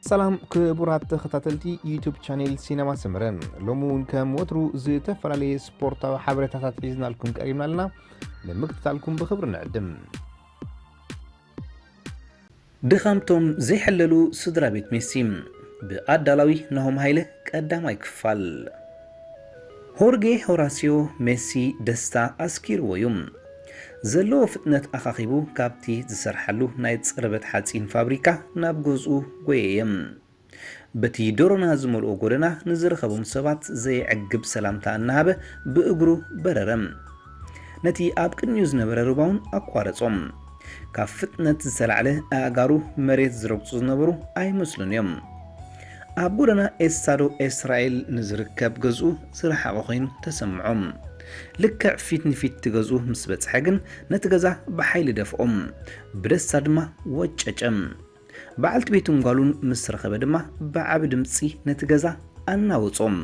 ሰላም ክቡራት ተኸታተልቲ ዩቱብ ቻኔል ሲነማ ሰመረ፣ ሎሚ እውን ከም ወትሩ ዝተፈላለየ ስፖርታዊ ሓበሬታታት ሒዝናልኩም ቀሪብና ኣለና። ንምክትታልኩም ብኽብሪ ንዕድም። ድኻምቶም ዘይሕለሉ ስድራ ቤት ሜሲ፣ ብኣዳላዊ ናሆም ሃይለ። ቀዳማይ ክፋል። ሆርጌ ሆራሲዮ ሜሲ ደስታ ኣስኪርዎ እዩ። ዘለዎ ፍጥነት ኣኻኺቡ ካብቲ ዝሰርሓሉ ናይ ጽርበት ሓጺን ፋብሪካ ናብ ገዝኡ ጎየየ። በቲ ዶሮና ዝመልኦ ጎደና ንዝረኸቦም ሰባት ዘየዕግብ ሰላምታ እናሃበ ብእግሩ በረረ። ነቲ ኣብ ቅድሚኡ ዝነበረ ሩባ እውን ኣቋረጾም። ካብ ፍጥነት ዝተላዕለ ኣእጋሩ መሬት ዝረግጹ ዝነበሩ ኣይመስሉን እዮም። ኣብ ጎደና ኤስታዶ ኤስራኤል ንዝርከብ ገዝኡ ዝረሓቐ ኮይኑ ተሰምዖም። ልክዕ ፊት ንፊት እቲ ገዝኡ ምስ በጽሐ ግን ነቲ ገዛ ብሓይሊ ደፍኦም፣ ብደስታ ድማ ወጨጨም። በዓልቲ ቤቱን ጓሉን ምስ ረኸበ ድማ ብዓቢ ድምጺ ነቲ ገዛ ኣናወጾም።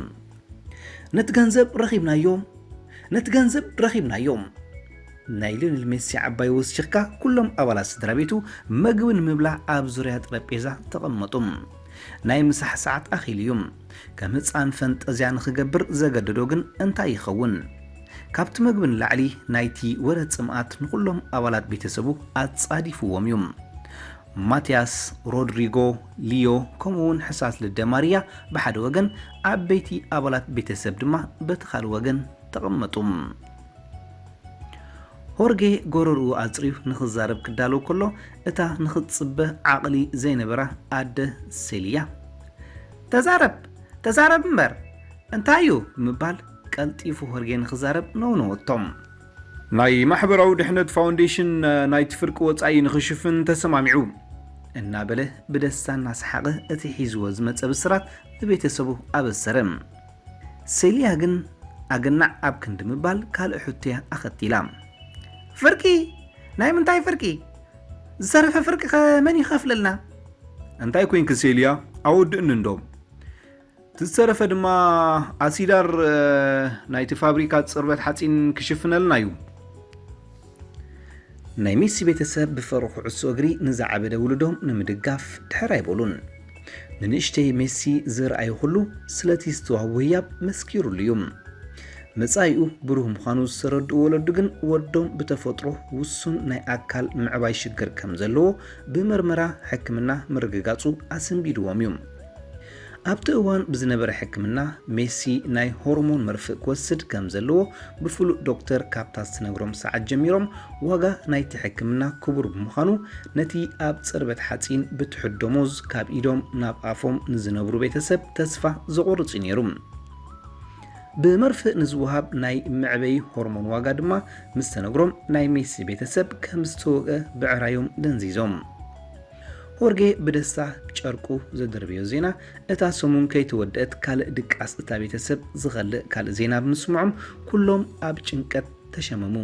ነቲ ገንዘብ ረኺብናዮ፣ ነቲ ገንዘብ ረኺብናዮ። ናይ ሊዮኔል ሜሲ ዓባይ ወሲኽካ ኩሎም ኣባላት ስድራ ቤቱ መግቢ ንምብላዕ ኣብ ዙርያ ጠረጴዛ ተቐመጡ። ናይ ምሳሕ ሰዓት ኣኺሉ እዩ። ከም ህጻን ፈንጠዝያ ንኽገብር ዘገደዶ ግን እንታይ ይኸውን? ካብቲ መግቢ ንላዕሊ ናይቲ ወረ ጽምኣት ንኹሎም ኣባላት ቤተሰቡ ኣጻዲፍዎም እዩ። ማቲያስ፣ ሮድሪጎ፣ ሊዮ፣ ከምኡ እውን ሕሳስ ልደ ማርያ ብሓደ ወገን፣ ዓበይቲ ኣባላት ቤተሰብ ድማ በቲ ካልእ ወገን ተቐመጡ። ሆርጌ ጎረርኡ ኣጽርዩ ንኽዛረብ ክዳሎ ከሎ፣ እታ ንኽትጽበ ዓቕሊ ዘይነበራ ኣደ ሴልያ፣ "ተዛረብ፣ ተዛረብ እምበር፣ እንታይ እዩ?" ብምባል ቀልጢፉ ሆርጌ ንኽዛረብ ነውነወቶም። "ናይ ማሕበራዊ ድሕነት ፋውንዴሽን ናይቲ ፍርቂ ወጻኢ ንኽሽፍን ተሰማሚዑ" እናበለ ብደስታ እናሰሓቐ እቲ ሒዝዎ ዝመጸ ብስራት ንቤተሰቡ ኣበሰረ። ሴልያ ግን ኣገናዕ ኣብ ክንዲ ምባል ካልእ ሕቶያ ኣኸቲላ። "ፍርቂ? ናይ ምንታይ ፍርቂ? ዝተረፈ ፍርቂ ኸ መን ይኸፍለልና?" "እንታይ ኮንኪ ሴልያ? ኣወድእኒ እንዶ። እቲ ዝተረፈ ድማ ኣሲዳር፣ እ፣ ናይቲ ፋብሪካ ጽርበት ሓጺን ክሽፍነልና እዩ።" ናይ ሜሲ ቤተሰብ ብፈረኹ ዕሶ እግሪ ንዝዓበደ ውሉዶም ንምድጋፍ ድሕር ኣይበሉን። ንንእሽተይ ሜሲ ዝረኣዩ ኩሉ ስለቲ ዝተዋህቦ ህያብ መስኪሩሉ እዩ። መጻኢኡ ብሩህ ምዃኑ ዝተረድኡ ወለዱ ግን ወዶም ብተፈጥሮ ውሱን ናይ ኣካል ምዕባይ ሽግር ከም ዘለዎ ብመርመራ ሕክምና ምርግጋጹ ኣሰንቢድዎም እዩ። ኣብቲ እዋን ብዝነበረ ሕክምና ሜሲ ናይ ሆርሞን መርፍእ ክወስድ ከም ዘለዎ ብፍሉጥ ዶክተር ካብታ ዝተነግሮም ሰዓት ጀሚሮም ዋጋ ናይቲ ሕክምና ክቡር ብምዃኑ ነቲ ኣብ ጽርበት ሓጺን ብትሑት ደሞዝ ካብ ኢዶም ናብ ኣፎም ንዝነብሩ ቤተሰብ ተስፋ ዘቑርጽ እዩ ነይሩ። ብመርፍእ ንዝወሃብ ናይ መዕበዪ ሆርሞን ዋጋ ድማ ምስ ተነግሮም ናይ ሜሲ ቤተሰብ ከም ዝተወግአ ብዕራዮም ደንዚዞም። ሆርጌ ብደስታ ጨርቁ ዘደርበዮ ዜና እታ ሰሙን ከይተወደአት ካልእ ድቃስ እታ ቤተሰብ ዝኸልእ ካልእ ዜና ብምስምዖም ኩሎም ኣብ ጭንቀት ተሸመሙ።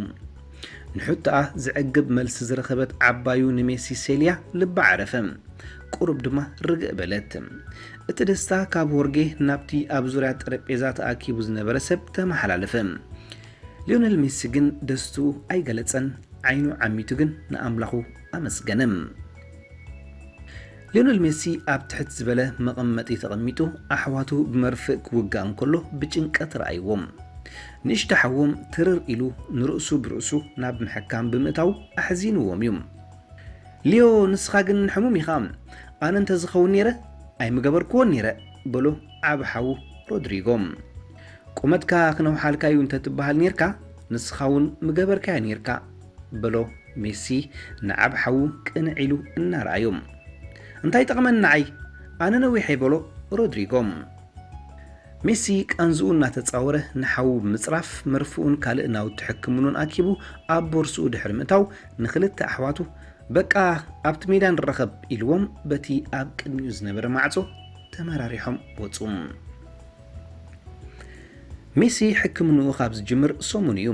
ንሕቶኣ ዘዕግብ መልሲ ዝረኸበት ዓባዩ ንሜሲ ሴልያ ልባ ዓረፈ። ቁሩብ ድማ ርግእ በለት። እቲ ደስታ ካብ ሆርጌ ናብቲ ኣብ ዙርያ ጠረጴዛ ተኣኪቡ ዝነበረ ሰብ ተመሓላለፈ። ሊዮነል ሜሲ ግን ደስትኡ ኣይገለጸን። ዓይኑ ዓሚቱ ግን ንኣምላኹ ኣመስገነ። ሊዮነል ሜሲ ኣብ ትሕት ዝበለ መቐመጢ ተቐሚጡ ኣሕዋቱ ብመርፍእ ክውጋእ እንከሎ ብጭንቀት ረኣይዎም። ንእሽቶ ሓዎም ትርር ኢሉ ንርእሱ ብርእሱ ናብ ምሕካም ብምእታው ኣሕዚንዎም እዩ። "ሊዮ፣ ንስኻ ግን ሕሙም ኢኻ። ኣነ እንተዝኸውን ነይረ ኣይምገበርክዎን ነይረ" በሎ ዓቢ ሓዉ ሮድሪጎ። "ቁመትካ ክነውሓልካ እዩ እንተትበሃል ነይርካ ንስኻ እውን ምገበርካዮ ነይርካ" በሎ ሜሲ ንዓቢ ሓዉ ቅንዕ ኢሉ እናረኣዮ። "እንታይ ጠቕመኒ ንዓይ? ኣነ ነዊሐ" በሎ ሮድሪጎ። ሜሲ ቃንዝኡ እናተጻወረ ንሓዉ ብምጽራፍ መርፍኡን ካልእ ናውቲ ሕክምንኡን ኣኪቡ ኣብ ቦርስኡ ድሕሪ ምእታው ንኽልተ ኣሕዋቱ "በቃ ኣብቲ ሜዳ ንራኸብ" ኢልዎም በቲ ኣብ ቅድሚኡ ዝነበረ ማዕጾ ተመራሪሖም ወጹ። ሜሲ ሕክምንኡ ካብ ዝጅምር ሰሙን እዩ።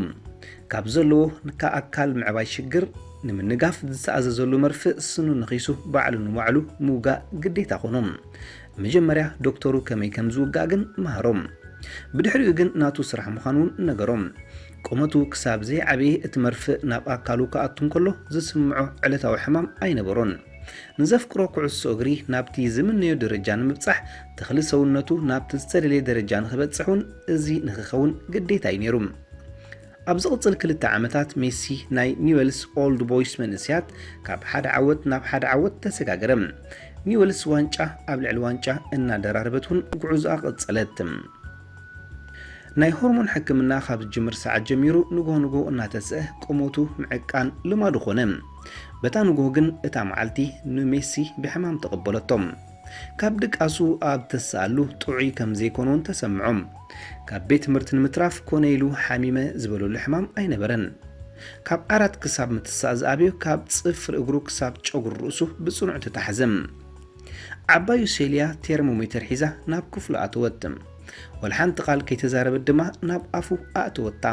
ካብ ዘለዎ ንካ ኣካል ምዕባይ ሽግር ንምንጋፍ ዝተኣዘዘሉ መርፍእ ስኑ ነኺሱ ባዕሉ ንባዕሉ ምውጋእ ግዴታ ኾኖ። መጀመርያ ዶክተሩ ከመይ ከም ዝውጋእ ግን መሃሮም። ብድሕሪኡ ግን ናቱ ስራሕ ምዃኑ እውን ነገሮም። ቁመቱ ክሳብ ዘይዓበየ እቲ መርፍእ ናብ ኣካሉ ክኣቱ እንከሎ ዝስምዖ ዕለታዊ ሕማም ኣይነበሮን። ንዘፍቅሮ ኩዕሶ እግሪ ናብቲ ዝምነዮ ደረጃ ንምብጻሕ፣ ተኽሊ ሰውነቱ ናብቲ ዝተደለየ ደረጃ ንኽበጽሕ እውን እዚ ንኽኸውን ግዴታ እዩ ነይሩ። ኣብ ዝቕጽል ክልተ ዓመታት ሜሲ ናይ ኒውዌልስ ኦልድ ቦይስ መንእሰያት ካብ ሓደ ዓወት ናብ ሓደ ዓወት ተሰጋገረ። ኒውዌልስ ዋንጫ ኣብ ልዕሊ ዋንጫ እናደራረበት እውን ጉዕዞኣ ቀጸለት። ናይ ሆርሞን ሕክምና ካብ ዝጅምር ሰዓት ጀሚሩ ንግሆ ንግሆ እናተስአ ቁመቱ ምዕቃን ልማዱ ኾነ። በታ ንግሆ ግን እታ መዓልቲ ንሜሲ ብሕማም ተቐበለቶ። ካብ ድቃሱ ኣብ ተስኣሉ ጥዑይ ከም ዘይኮነ እውን ተሰምዖ። ካብ ቤት ትምህርቲ ንምትራፍ ኮነ ኢሉ ሓሚመ ዝበለሉ ሕማም ኣይነበረን። ካብ ዓራት ክሳብ ምትሳእ ዝኣብዮ ካብ ጽፍሪ እግሩ ክሳብ ጨጉሪ ርእሱ ብጽኑዕ ተታሕዘ። ዓባዩ ሴልያ ቴርሞሜተር ሒዛ ናብ ክፍሉ ኣተወት። ወላ ሓንቲ ቃል ከይተዛረበት ድማ ናብ ኣፉ ኣእተወታ።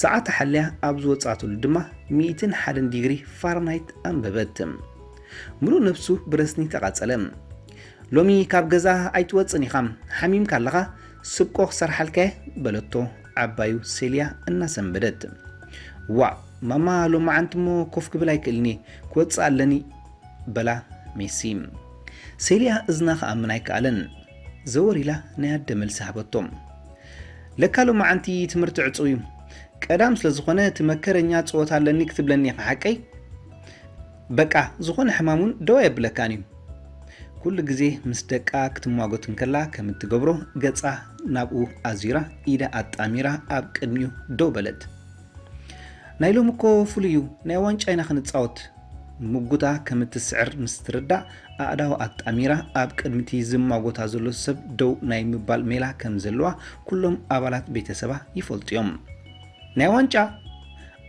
ሰዓት ሓልያ ኣብ ዝወጻእትሉ ድማ ሚእትን ሓደን ዲግሪ ፋረናይት ኣንበበት። ምሉእ ነብሱ ብረስኒ ተቓጸለ። ሎሚ ካብ ገዛ ኣይትወጽን ኢኻ፣ ሓሚምካ ኣለኻ፣ ስብቆ ክሰርሓልካ እየ በለቶ ዓባዩ ሴልያ እናሰንበደት። ዋእ ማማ ሎማዓንቲ እሞ ኮፍ ክብል ኣይክእልን እየ፣ ክወጽእ ኣለኒ በላ ሜሲ። ሴልያ እዝና ክኣምን ኣይከኣለን። ዘወር ኢላ ናይ ኣደ መልሲ ሃበቶ። ለካ ሎማዓንቲ ትምህርቲ ዕጹው እዩ። ቀዳም ስለ ዝኾነ እቲ መከረኛ ጸወታ ኣለኒ ክትብለኒ ኢኻ ሓቀይ? በቃ ዝኾነ ሕማም እውን ደው ኣየብለካን እዩ። ኩሉ ግዜ ምስ ደቃ ክትሟጎት እንከላ ከም እትገብሮ ገጻ ናብኡ ኣዙራ ኢዳ ኣጣሚራ ኣብ ቅድሚኡ ደው በለት። ናይ ሎሚ እኮ ፍሉይ እዩ፣ ናይ ዋንጫ ኢና ክንጻወት። ምጉታ ከም እትስዕር ምስ ትርዳእ ኣእዳዋ ኣጣሚራ ኣብ ቅድሚ እቲ ዝማጎታ ዘሎ ሰብ ደው ናይ ምባል ሜላ ከም ዘለዋ ኩሎም ኣባላት ቤተሰባ ይፈልጡ እዮም። ናይ ዋንጫ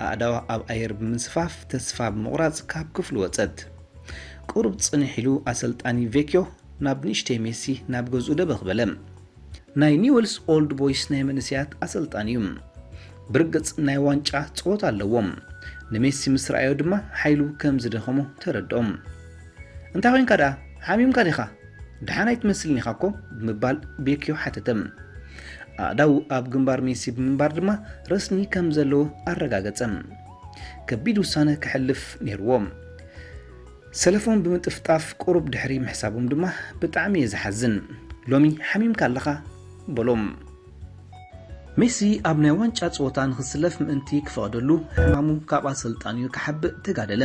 ኣእዳዋ ኣብ ኣየር ብምንስፋፍ ተስፋ ብምቑራጽ ካብ ክፍሊ ወጸት። ቁሩብ ጽንሕ ኢሉ ኣሰልጣኒ ቬክዮ ናብ ንእሽተይ ሜሲ ናብ ገዝኡ ደበኽ በለ። ናይ ኒውዌልስ ኦልድ ቦይስ ናይ መንእሰያት ኣሰልጣኒ እዩ። ብርግጽ ናይ ዋንጫ ጸወታ ኣለዎም። ንሜሲ ምስ ረኣዮ ድማ ሓይሉ ከም ዝደኸሞ ተረድኦም። እንታይ ኮይንካ ደኣ? ሓሚምካ ዲኻ? ደሓን ኣይትመስልን ኢኻ እኮ ብምባል ቤክዮ ሓተተ። ኣእዳዉ ኣብ ግንባር ሜሲ ብምንባር ድማ ረስኒ ከም ዘለዎ ኣረጋገጸ። ከቢድ ውሳነ ከሕልፍ ነይርዎ። ሰለፎም ብምጥፍጣፍ ቁሩብ ድሕሪ ምሕሳቦም ድማ ብጣዕሚ እየ ዝሓዝን። ሎሚ ሓሚምካ ኣለኻ በሎም። ሜሲ ኣብ ናይ ዋንጫ ጸወታ ንኽስለፍ ምእንቲ ክፈቕደሉ ሕማሙ ካብ ኣሰልጣኒኡ ክሓብእ ተጋደለ።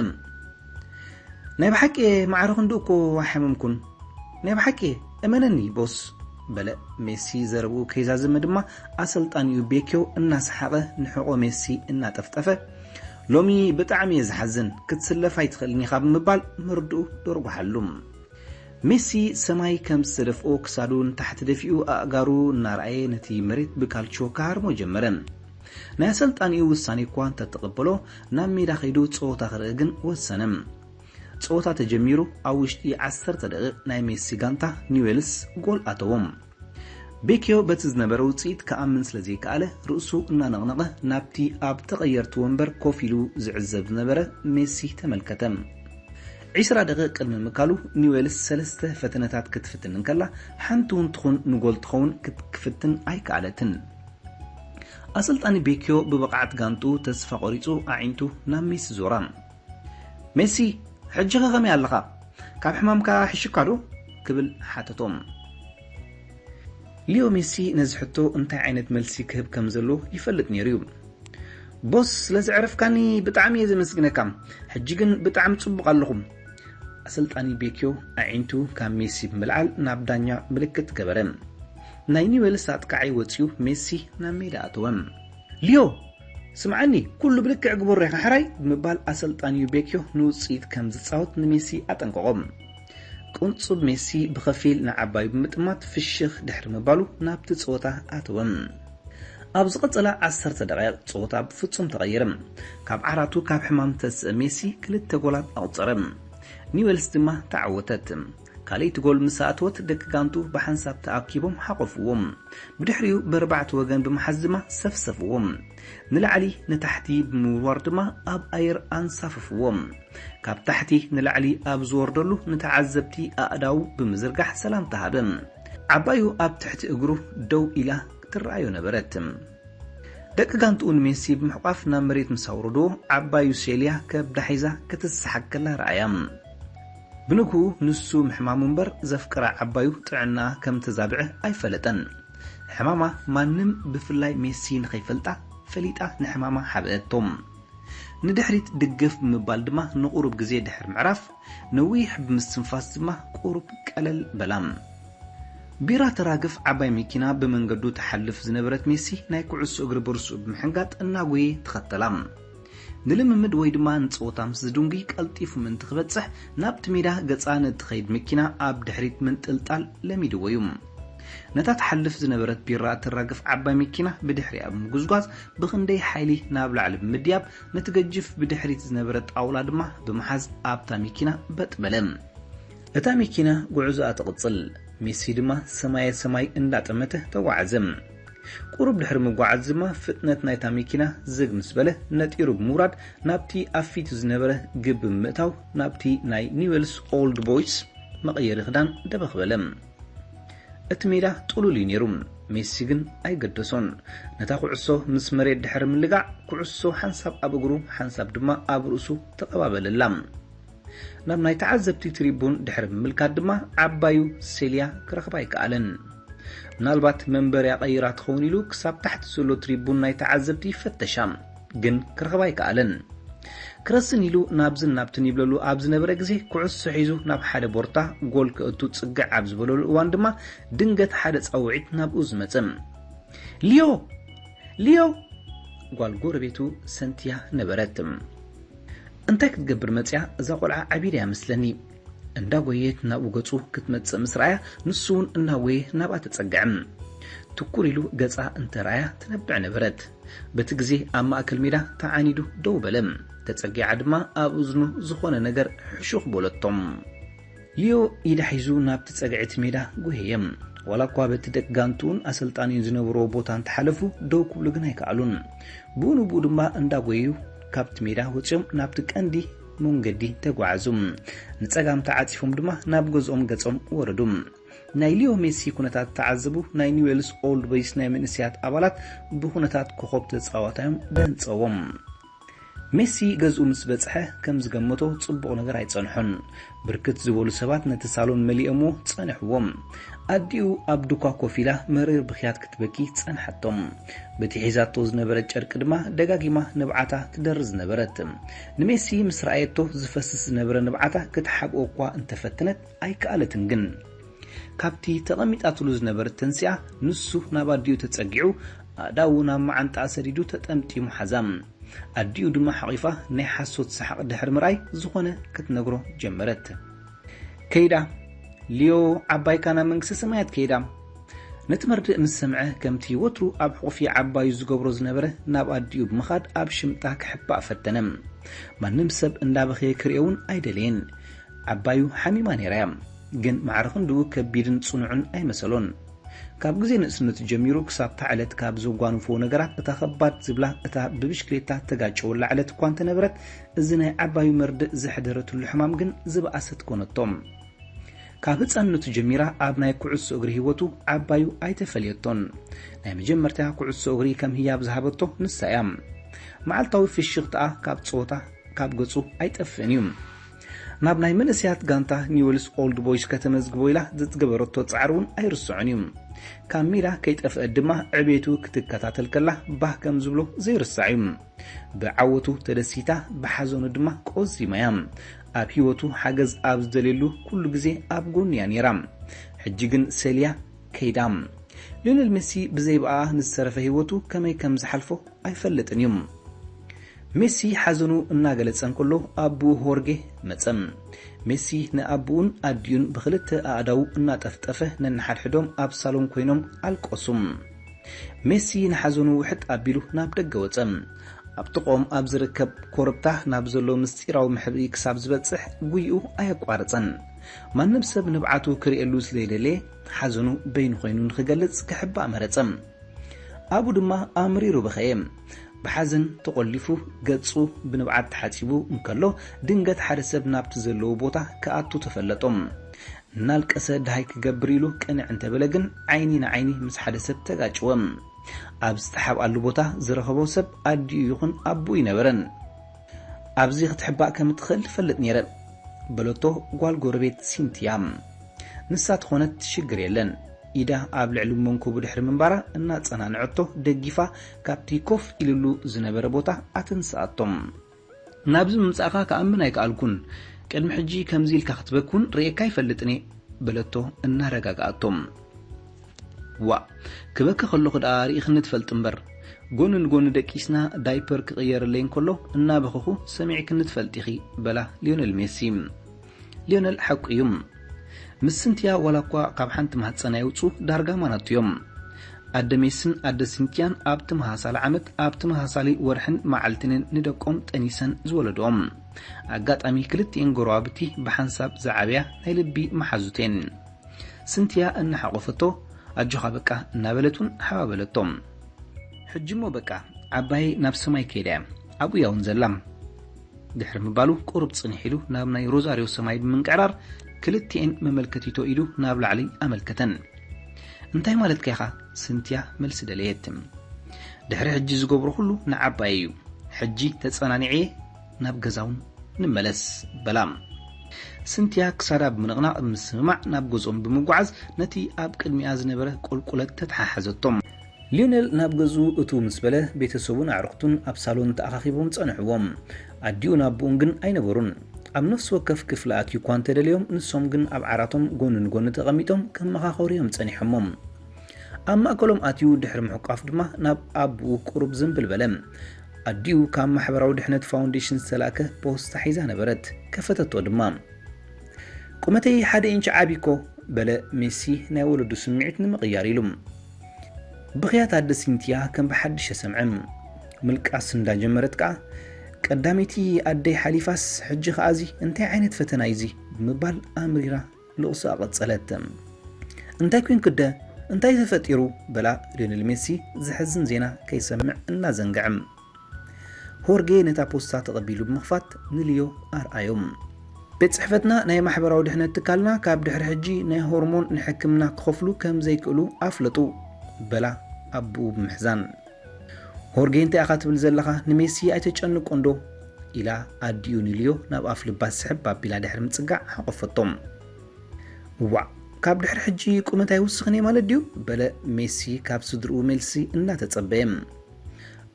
ናይ ብሓቂ እየ ማዕረ ክንድኡ እኮ ኣይሓመምኩን። ናይ ብሓቂ እየ፣ እመነኒ ቦስ በለ ሜሲ ዘረብኡ ከይዛዘመ ድማ ኣሰልጣኒኡ ቤክዮ እናሰሓቐ ንሕቖ ሜሲ እናጠፍጠፈ ሎሚ ብጣዕሚ እየ ዝሓዝን፣ ክትስለፍ ኣይትኽእልን ኢኻ ብምባል መርድኡ ደርጉሓሉ። ሜሲ ሰማይ ከም ዝተደፍኦ ክሳዱ ንታሕቲ ደፊኡ ኣእጋሩ እናረኣየ ነቲ መሬት ብካልቾ ክሃርሞ ጀመረ። ናይ ኣሰልጣኒኡ ውሳኔ እኳ እንተተቐበሎ ናብ ሜዳ ከይዱ ጸወታ ክርኢ ግን ወሰነ። ጸወታ ተጀሚሩ ኣብ ውሽጢ ዓሰርተ ደቂቕ ናይ ሜሲ ጋንታ ኒውዌልስ ጎል ኣተዎም። ቤክዮ በቲ ዝነበረ ውጽኢት ክኣምን ስለ ዘይከኣለ ርእሱ እናነቕነቐ ናብቲ ኣብ ተቐየርቲ ወንበር ኮፍ ኢሉ ዝዕዘብ ዝነበረ ሜሲ ተመልከተ። ዒስራ ደቂቕ ቅድሚ ምካሉ ኒውዌልስ ሰለስተ ፈተነታት ክትፍትን እንከላ ሓንቲ እውን ትኹን ንጎል ትኸውን ክትክፍትን ኣይከኣለትን። ኣሰልጣኒ ቤክዮ ብብቕዓት ጋንትኡ ተስፋ ቆሪጹ ኣዒንቱ ናብ ሜሲ ዞራ። ሜሲ ሕጂኸ ከመይ ኣለኻ? ካብ ሕማምካ ሕሽካ ዶ? ክብል ሓተቶም። ሊዮ ሜሲ ነዚ ሕቶ እንታይ ዓይነት መልሲ ክህብ ከም ዘለዎ ይፈልጥ ነይሩ እዩ። ቦስ ስለ ዘዕረፍካኒ ብጣዕሚ እየ ዘመስግነካ። ሕጂ ግን ብጣዕሚ ጽቡቕ ኣለኹ። ኣሰልጣኒ ቤክዮ ኣዒንቱ ካብ ሜሲ ብምልዓል ናብ ዳኛ ምልክት ገበረ። ናይ ኒውዌልስ ኣጥቃዓይ ወጺኡ ሜሲ ናብ ሜዳ ኣተወ። ሊዮ ስምዓኒ፣ ኩሉ ብልክዕ ግበሮ ኢኻ ሕራይ ብምባል ኣሰልጣኒኡ ቤክዮ ንውጽኢት ከም ዝጻወት ንሜሲ ኣጠንቀቖ። ቅንጹብ ሜሲ ብኸፊል ንዓባዩ ብምጥማት ፍሽኽ ድሕሪ ምባሉ ናብቲ ጸወታ ኣተወ። ኣብ ዝቐጸላ ዓሰርተ ደቓይቕ ጸወታ ብፍጹም ተቐይረ። ካብ ዓራቱ ካብ ሕማም ተስእ ሜሲ ክልተ ጎላት ኣቑጸረ። ኒውዌልስ ድማ ተዓወተት። ካልኣይቲ ጎል ምስ ኣእተወት ደቂ ጋንቱ ብሓንሳብ ተኣኪቦም ሓቆፍዎ። ብድሕሪኡ በርባዕቲ ወገን ብምሓዝ ድማ ሰፍሰፍዎ። ንላዕሊ ንታሕቲ ብምውርዋር ድማ ኣብ ኣየር ኣንሳፈፍዎ። ካብ ታሕቲ ንላዕሊ ኣብ ዝወርደሉ ንተዓዘብቲ ኣእዳው ብምዝርጋሕ ሰላምታ ሃበ። ዓባዩ ኣብ ትሕቲ እግሩ ደው ኢላ ትረኣዮ ነበረት። ደቂ ጋንትኡ ንሜሲ ብምሕቋፍ ናብ መሬት ምስ ኣውረድዎ ዓባዩ ሴልያ ከብዳ ሒዛ ክትስሓቅ ከላ ረኣያ። ብንግኡ ንሱ ምሕማሙ እምበር ዘፍቅራ ዓባዩ ጥዕና ከም ተዛብዐ ኣይፈለጠን። ሕማማ ማንም ብፍላይ ሜሲ ንኸይፈልጣ ፈሊጣ ንሕማማ ሓበአቶም። ንድሕሪት ድግፍ ብምባል ድማ ንቑሩብ ግዜ ድሕር ምዕራፍ ነዊሕ ብምስትንፋስ ድማ ቁሩብ ቀለል በላ። ቢራ ተራግፍ ዓባይ መኪና ብመንገዱ ትሓልፍ ዝነበረት ሜሲ ናይ ኩዕሶ እግሪ ቦርሱ ብምሕንጋጥ እናጎየ ተኸተላ። ንልምምድ ወይ ድማ ንጸወታ ምስ ዝድንጉይ ቀልጢፉ ምእንቲ ክበጽሕ ናብቲ ሜዳ ገጻ ንእትኸይድ መኪና ኣብ ድሕሪት ምንጥልጣል ለሚድዎ እዩ። ነታ ትሓልፍ ዝነበረት ቢራ እተራግፍ ዓባይ መኪና ብድሕሪኣ ብምጉዝጓዝ ብኽንደይ ሓይሊ ናብ ላዕሊ ብምድያብ ነቲ ገጅፍ ብድሕሪት ዝነበረ ጣውላ ድማ ብምሓዝ ኣብታ መኪና በጥ በለ። እታ መኪና ጉዕዞኣ ትቕጽል። ሜሲ ድማ ሰማየ ሰማይ እንዳጠመተ ተጓዓዘ። ቁሩብ ድሕሪ ምጓዓዝ ድማ ፍጥነት ናይታ መኪና ዝግ ምስ በለ ነጢሩ ብምውራድ ናብቲ ኣብ ፊቱ ዝነበረ ግብ ብምእታው ናብቲ ናይ ኒውዌልስ ኦልድ ቦይስ መቐየሪ ክዳን ደበኽ በለ። እቲ ሜዳ ጥሉል እዩ ነይሩ። ሜሲ ግን ኣይገደሶን። ነታ ኩዕሶ ምስ መሬት ድሕሪ ምልጋዕ ኩዕሶ ሓንሳብ ኣብ እግሩ ሓንሳብ ድማ ኣብ ርእሱ ተቐባበለላ። ናብ ናይ ተዓዘብቲ ትሪቡን ድሕሪ ምምልካት ድማ ዓባዩ ሴልያ ክረኽባ ኣይከኣለን። ምናልባት መንበሪያ ቀይራ ትኸውን ኢሉ ክሳብ ታሕቲ ዘሎ ትሪቡን ናይ ተዓዘብቲ ይፈተሻ፣ ግን ክረኽባ ኣይከኣለን። ክረስን ኢሉ ናብዝን ናብትን ይብለሉ ኣብ ዝነበረ ግዜ ኩዕሶ ሒዙ ናብ ሓደ ቦርታ ጎል ከእቱ ጽግዕ ኣብ ዝበለሉ እዋን ድማ ድንገት ሓደ ጻውዒት ናብኡ ዝመጸ። ሊዮ! ሊዮ! ጓል ጎረቤቱ ሰንትያ ነበረት። እንታይ ክትገብር መጽያ እዛ ቆልዓ ዓቢዳ እያ መስለኒ። እንዳጎየት ናብኡ ገጹ ክትመጽእ ምስ ረኣያ ንሱ እውን እናጎየ ናብኣ ተጸግዐ። ትኩር ኢሉ ገጻ እንተ ረኣያ ትነብዕ ነበረት። በቲ ግዜ ኣብ ማእከል ሜዳ ተዓኒዱ ደው በለ። ተጸጊዓ ድማ ኣብ እዝኑ ዝኾነ ነገር ሕሹኽ በለቶም። ሊዮ ኢዳ ሒዙ ናብቲ ጸግዒ እቲ ሜዳ ጎየየ። ዋላ እኳ በቲ ደቂ ጋንትኡን ኣሰልጣኒኡን ዝነበርዎ ቦታ እንተሓለፉ ደው ክብሉ ግን ኣይከኣሉን። ብኡ ንብኡ ድማ እንዳጎየዩ ካብቲ ሜዳ ወጺኦም ናብቲ ቀንዲ መንገዲ ተጓዓዙ። ንጸጋም ተዓጺፎም ድማ ናብ ገዝኦም ገጾም ወረዱ። ናይ ሊዮ ሜሲ ኩነታት ተዓዘቡ ናይ ኒውዌልስ ኦልድ ቦይስ ናይ መንእሰያት ኣባላት ብኩነታት ኮኾብ ተጻዋታዮም ደንጸዎም። ሜሲ ገዝኡ ምስ በጽሐ ከም ዝገመቶ ጽቡቕ ነገር ኣይጸንሖን። ብርክት ዝበሉ ሰባት ነቲ ሳሎን መሊኦምዎ ጸንሕዎም። ኣዲኡ ኣብ ዱኳ ኮፍ ኢላ መሪር ብኽያት ክትበኪ ጸንሓቶም። በቲ ሒዛቶ ዝነበረት ጨርቂ ድማ ደጋጊማ ንብዓታ ትደርዝ ነበረት። ንሜሲ ምስ ረኣየቶ ዝፈስስ ዝነበረ ንብዓታ ክትሓብኦ እኳ እንተፈተነት ኣይከኣለትን ግን። ካብቲ ተቐሚጣትሉ ዝነበረት ተንሲኣ ንሱ ናብ ኣዲኡ ተጸጊዑ ኣእዳዉ ናብ መዓንጣኣ ሰዲዱ ተጠምጢሙ ሓዛ። ኣዲኡ ድማ ሓቒፋ ናይ ሓሶት ሰሓቕ ድሕሪ ምርኣይ ዝኾነ ክትነግሮ ጀመረት። ከይዳ ሊዮ ዓባይካ ናብ መንግስተ ሰማያት ከይዳ። ነቲ መርድእ ምስ ሰምዐ ከምቲ ወትሩ ኣብ ሕቑፊ ዓባዩ ዝገብሮ ዝነበረ ናብ ኣዲኡ ብምኻድ ኣብ ሽምጣ ክሕባእ ፈተነ። ማንም ሰብ እንዳበኸየ ክርእዮ እውን ኣይደለየን። ዓባዩ ሓሚማ ነይራ እያ፣ ግን ማዕረ ክንድኡ ከቢድን ጽኑዕን ኣይመሰሎን። ካብ ግዜ ንእስነቱ ጀሚሩ ክሳብ እታ ዕለት ካብ ዘጓንፍዎ ነገራት እታ ከባድ ዝብላ እታ ብብሽክሌታ ተጋጨወላ ዕለት እኳ እንተነበረት፣ እዚ ናይ ዓባዩ መርድእ ዘሕደረትሉ ሕማም ግን ዝበኣሰት ኮነቶ። ካብ ህጻንነቱ ጀሚራ ኣብ ናይ ኩዕሶ እግሪ ህይወቱ ዓባዩ ኣይተፈልየቶን። ናይ መጀመርታ ኩዕሶ እግሪ ከም ህያብ ዝሃበቶ ንሳ እያ። መዓልታዊ ፍሽኽታኣ ካብ ጸወታ ካብ ገጹ ኣይጠፍእን እዩ። ናብ ናይ መንእሰያት ጋንታ ኒውዌልስ ኦልድ ቦይስ ከተመዝግቦ ኢላ ዝገበረቶ ጻዕሪ እውን ኣይርስዖን እዩ። ካብ ሜዳ ከይጠፍአት ድማ ዕቤቱ ክትከታተል ከላ ባህ ከም ዝብሎ ዘይርሳዕ እዩ። ብዓወቱ ተደሲታ ብሓዘኑ ድማ ቆዚማ እያ። ኣብ ህይወቱ ሓገዝ ኣብ ዝደልየሉ ኩሉ ግዜ ኣብ ጎኑ እያ ነይራ። ሕጂ ግን ሰልያ ከይዳ። ሊዮኔል ሜሲ ብዘይ ብኣ ንዝተረፈ ህይወቱ ከመይ ከም ዝሓልፎ ኣይፈልጥን እዩ። ሜሲ ሓዘኑ እናገለጸ እንከሎ ኣቦኡ ሆርጌ መጸ። ሜሲ ንኣቦኡን ኣዲኡን ብኽልተ ኣእዳዉ እናጠፍጠፈ ነንሓድሕዶም ኣብ ሳሎን ኮይኖም ኣልቀሱ። ሜሲ ንሓዘኑ ውሕጥ ኣቢሉ ናብ ደገ ወጸ። ኣብ ጥቕኦም ኣብ ዝርከብ ኮረብታ ናብ ዘሎ ምስጢራዊ መሕብኢ ክሳብ ዝበጽሕ ጉይኡ ኣየቋረጸን። ማንም ሰብ ንብዓቱ ክርእየሉ ስለይደለየ ሓዘኑ በይኑ ኮይኑ ንኽገልጽ ክሕባእ መረጸ። ኣብኡ ድማ ኣምሪሩ በኸየ። ብሓዘን ተቖሊፉ ገጹ ብንብዓት ተሓጺቡ እንከሎ ድንገት ሓደ ሰብ ናብቲ ዘለዎ ቦታ ክኣቱ ተፈለጦ። እናልቀሰ ደሃይ ክገብር ኢሉ ቅንዕ እንተበለ ግን ዓይኒ ንዓይኒ ምስ ሓደ ሰብ ተጋጭወ። ኣብ ዝተሓብኣሉ ቦታ ዝረኸቦ ሰብ ኣዲኡ ይኹን ኣቦኡ ይነበረን። ኣብዚ ክትሕባእ ከም እትኽእል እፈልጥ ነይረ። በለቶ ጓል ጎረቤት ሲንቲያ። ንሳ ትኾነት ሽግር የለን። ኢዳ ኣብ ልዕሊ መንኮቡ ድሕሪ ምንባራ እናጸናንዐቶ ደጊፋ ካብቲ ኮፍ ኢልሉ ዝነበረ ቦታ ኣተንስኣቶም። ናብዚ ምምጻእኻ ክኣምን ኣይከኣልኩን። ቅድሚ ሕጂ ከምዚ ኢልካ ክትበኪ እውን ርእየካ ኣይፈልጥን እየ፣ በለቶ እናረጋግኣቶም። ዋእ፣ ክበኪ ከለኹ ደኣ ርኢኽኒ ትፈልጢ እምበር፣ ጎኒ ንጎኒ ደቂስና ዳይፐር ክቕየረለይ እንከሎ እናበኸኹ ሰሚዕክኒ ትፈልጢ ኢኺ፣ በላ ሊዮነል ሜሲ። ሊዮነል ሓቁ እዩ። ምስ ስንትያ ዋላ እኳ ካብ ሓንቲ ማህጸን ኣይውጹ ዳርጋ ማናቱ እዮም። ኣደ ሜስን ኣደ ሲንትያን ኣብ ተመሳሳሊ ዓመት ኣብ ተመሳሳሊ ወርሕን መዓልትን ንደቆም ጠኒሰን ዝወለድኦም። ኣጋጣሚ ክልቲኤን ጎረባብቲ ብሓንሳብ ዝዓብያ ናይ ልቢ መሓዙት እየን። ስንትያ እናሓቆፈቶ ኣጆኻ በቃ እናበለት እውን ሓባበለቶ። ሕጂ እሞ በቃ ዓባየይ ናብ ሰማይ ከይዳ እያ፣ ኣብኡ እያ እውን ዘላ። ድሕሪ ምባሉ ቁሩብ ጽንሕ ኢሉ ናብ ናይ ሮዛርዮ ሰማይ ብምንቅዕራር ክልቲኤን መመልከቲቶ ኢዱ ናብ ላዕሊ ኣመልከተን። እንታይ ማለትካ ኢኻ? ስንትያ መልሲ ደለየት። ድሕሪ ሕጂ ዝገብሮ ኩሉ ንዓባየይ እዩ። ሕጂ ተጸናኒዐ ናብ ገዛውን ንመለስ በላ። ስንትያ ክሳዳ ብምንቕናቕ ብምስምማዕ ናብ ገዝኦም ብምጓዓዝ ነቲ ኣብ ቅድሚኣ ዝነበረ ቁልቁለት ተተሓሓዘቶም። ሊዮነል ናብ ገዝኡ እትው ምስ በለ ቤተሰቡን ኣዕርኽቱን ኣብ ሳሎን ተኣኻኺቦም ጸንሕዎም። ኣዲኡን ኣቦኡን ግን ኣይነበሩን። ኣብ ነፍሲ ወከፍ ክፍሊ ኣትዩ እኳ እንተደለዮም ንሶም ግን ኣብ ዓራቶም ጎኒ ንጎኒ ተቐሚጦም ክመኻኸሩ እዮም ጸኒሖሞም። ኣብ ማእከሎም ኣትዩ ድሕሪ ምሕቋፍ ድማ ናብ ኣቦኡ ቁሩብ ዝንብል በለ። ኣዲኡ ካብ ማሕበራዊ ድሕነት ፋውንዴሽን ዝተላእከ ፖስታ ሒዛ ነበረት። ከፈተቶ ድማ። ቁመተይ ሓደ ኢንች ዓቢ እኮ፣ በለ ሜሲ ናይ ወለዱ ስምዒት ንምቕያር ኢሉ። ብኽያት ኣደ ሲንትያ ከም ብሓድሽ ተሰምዐ። ምልቃስ እንዳጀመረት ከኣ፣ ቀዳመይቲ ኣደይ ሓሊፋስ ሕጂ ከኣ እዚ እንታይ ዓይነት ፈተና እዩ እዚ? ብምባል ኣምሪራ ልቕሶኣ ቀጸለት። እንታይ ኮይንክደ? እንታይ ተፈጢሩ? በላ ሊዮነል ሜሲ ዘሕዝን ዜና ከይሰምዕ እናዘንግዐ። ሆርጌ ነታ ፖስታ ተቐቢሉ ብምኽፋት ንልዮ ኣርኣዮም። ቤት ጽሕፈትና ናይ ማሕበራዊ ድሕነት ትካልና ካብ ድሕሪ ሕጂ ናይ ሆርሞን ንሕክምና ክኸፍሉ ከም ዘይክእሉ ኣፍለጡ፣ በላ ኣቦኡ ብምሕዛን። ሆርጌ እንታይ ኢኻ ትብል ዘለኻ? ንሜሲ ኣይተጨንቆ እንዶ? ኢላ ኣዲኡ ንልዮ ናብ ኣፍ ልባ ስሕብ ኣቢላ ድሕሪ ምጽጋዕ ሓቖፈቶም። ዋእ፣ ካብ ድሕሪ ሕጂ ቁመት ኣይውስኽን እየ ማለት ድዩ? በለ ሜሲ ካብ ስድርኡ መልሲ እናተጸበየ።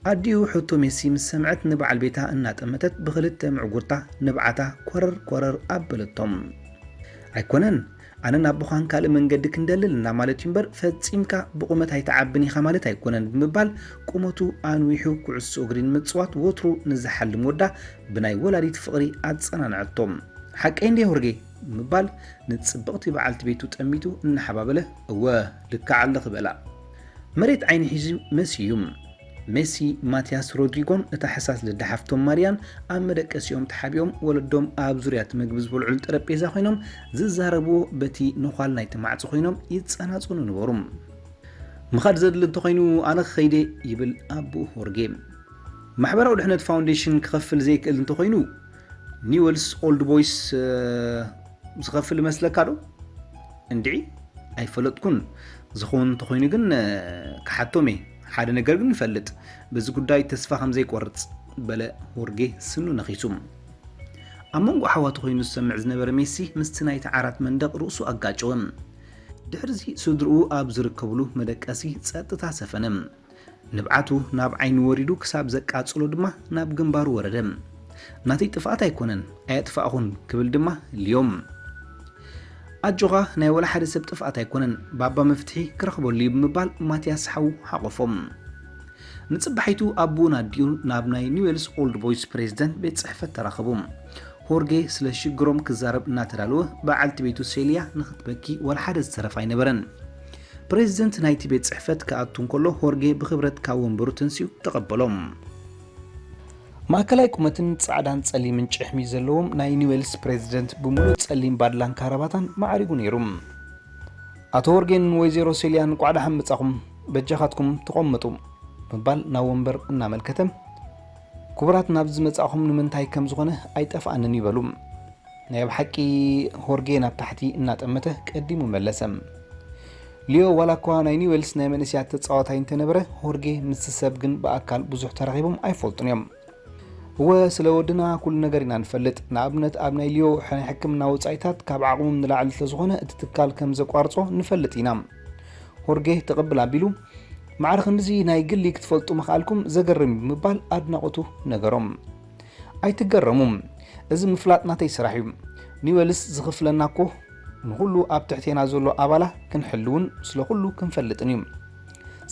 ኣዲኡ ሕቶ ሜሲ ምስ ሰምዐት ንበዓል ቤታ እናጠመተት ብኽልተ ምዕጉርታ ንብዓታ ኮረር ኮረር ኣበለቶም። ኣይኮነን፣ ኣነን ኣቦኻን ካልእ መንገዲ ክንደልል እና ማለት እዩ እምበር ፈጺምካ ብቑመት ኣይትዓብን ኢኻ ማለት ኣይኮነን ብምባል ቁመቱ ኣንዊሑ ኩዕሶ እግሪ ንምጽዋት ወትሩ ንዝሓልም ወዳ ብናይ ወላዲት ፍቕሪ ኣጸናንዐቶም። ሓቀይ እንድየ ሆርጌ ብምባል ንጽብቕቲ በዓልቲ ቤቱ ጠሚቱ እናሓባበለ እወ ልክዕ ኣለኺ በላ። መሬት ዓይኒ ሒዙ መሲዩ። ሜሲ፣ ማቲያስ ሮድሪጎን እታ ሕሳስ ልዳ ሓፍቶም ማርያን ኣብ መደቀሲኦም ተሓቢኦም ወለዶም ኣብ ዙርያ እቲ ምግቢ ዝበልዑሉ ጠረጴዛ ኮይኖም ዝዛረብዎ በቲ ነዃል ናይቲ ማዕጾ ኮይኖም ይጸናጸኑ ነበሩ። ምኻድ ዘድሊ እንተኾይኑ ኣነ ክኸይደ ይብል ኣቦኡ ሆርጌ። ማሕበራዊ ድሕነት ፋውንዴሽን ክኸፍል ዘይክእል እንተኾይኑ ኒውዌልስ ኦልድ ቦይስ ዝኸፍል ይመስለካ ዶ? እንድዒ ኣይፈለጥኩን። ዝኸውን እንተኾይኑ ግን ክሓቶም እየ። ሓደ ነገር ግን ይፈልጥ፣ በዚ ጉዳይ ተስፋ ከም ዘይቆርጽ በለ ሆርጌ ስኑ ነኺሱ። ኣብ መንጎ ኣሕዋቱ ኮይኑ ዝሰምዕ ዝነበረ ሜሲ ምስቲ ናይቲ ዓራት መንደቕ ርእሱ ኣጋጨወ። ድሕሪዚ ስድርኡ ኣብ ዝርከብሉ መደቀሲ ጸጥታ ሰፈነ። ንብዓቱ ናብ ዓይኑ ወሪዱ ክሳብ ዘቃጽሎ ድማ ናብ ግንባሩ ወረደ። ናተይ ጥፍኣት ኣይኮነን፣ ኣየጥፋእኹን ክብል ድማ ልዮም። ኣጆኻ ናይ ወላ ሓደ ሰብ ጥፍኣት ኣይኮነን፣ ባባ መፍትሒ ክረኽበሉ እዩ ብምባል ማቲያስ ሓዉ ሓቖፎም። ንጽባሒቱ ኣቦኡን ኣዲኡን ናብ ናይ ኒውዌልስ ኦልድ ቦይስ ፕሬዚደንት ቤት ጽሕፈት ተራኸቡ። ሆርጌ ስለ ሽግሮም ክዛረብ እናተዳለወ በዓልቲ ቤቱ ሴልያ ንኽትበኪ ወላ ሓደ ዝተረፈ ኣይነበረን። ፕሬዚደንት ናይቲ ቤት ጽሕፈት ክኣቱ እንከሎ ሆርጌ ብኽብረት ካብ ወንበሩ ተንሲኡ ተቐበሎም። ማእከላይ ቁመትን ጻዕዳን ጸሊምን ጭሕሚ ዘለዎም ናይ ኒውዌልስ ፕሬዚደንት ብምሉእ ጸሊም ባድላን ካራባታን ማዕሪጉ ነይሩ። ኣቶ ሆርጌን ወይዘሮ ሴልያን እንቋዕ ደሓን መጻኹም፣ በጃኻትኩም ተቐመጡ፣ ምባል ናብ ወንበር እናመልከተ፣ ክቡራት ናብዚ መጻእኹም ንምንታይ ከም ዝኾነ ኣይጠፍኣንን እዩ በሉ። ናይ ብሓቂ ሆርጌ ናብ ታሕቲ እናጠመተ ቀዲሙ መለሰ። ሊዮ ዋላ እኳ ናይ ኒውዌልስ ናይ መንእሰያት ተጻዋታይ እንተነበረ፣ ሆርጌ ምስቲ ሰብ ግን ብኣካል ብዙሕ ተራኺቦም ኣይፈልጡን እዮም። እወ፣ ስለ ወድና ኩሉ ነገር ኢና ንፈልጥ። ንኣብነት፣ ኣብ ናይ ሊዮ ናይ ሕክምና ወጻኢታት ካብ ዓቕሞም ንላዕሊ ስለዝኾነ፣ እቲ ትካል ከም ዘቋርጾ ንፈልጥ ኢና። ሆርጌ ተቐብል ኣቢሉ፣ "ማዕረ ክንድዚ ናይ ግሊ ክትፈልጡ ምኽኣልኩም ዘገርም እዩ" ብምባል ኣድናቖቱ ነገሮም። "ኣይትገረሙ፣ እዚ ምፍላጥ ናተይ ስራሕ እዩ። ኒወልስ ዝኽፍለና እኮ ንኹሉ ኣብ ትሕቴና ዘሎ ኣባላ ክንሕልውን ስለ ኩሉ ክንፈልጥን እዩ።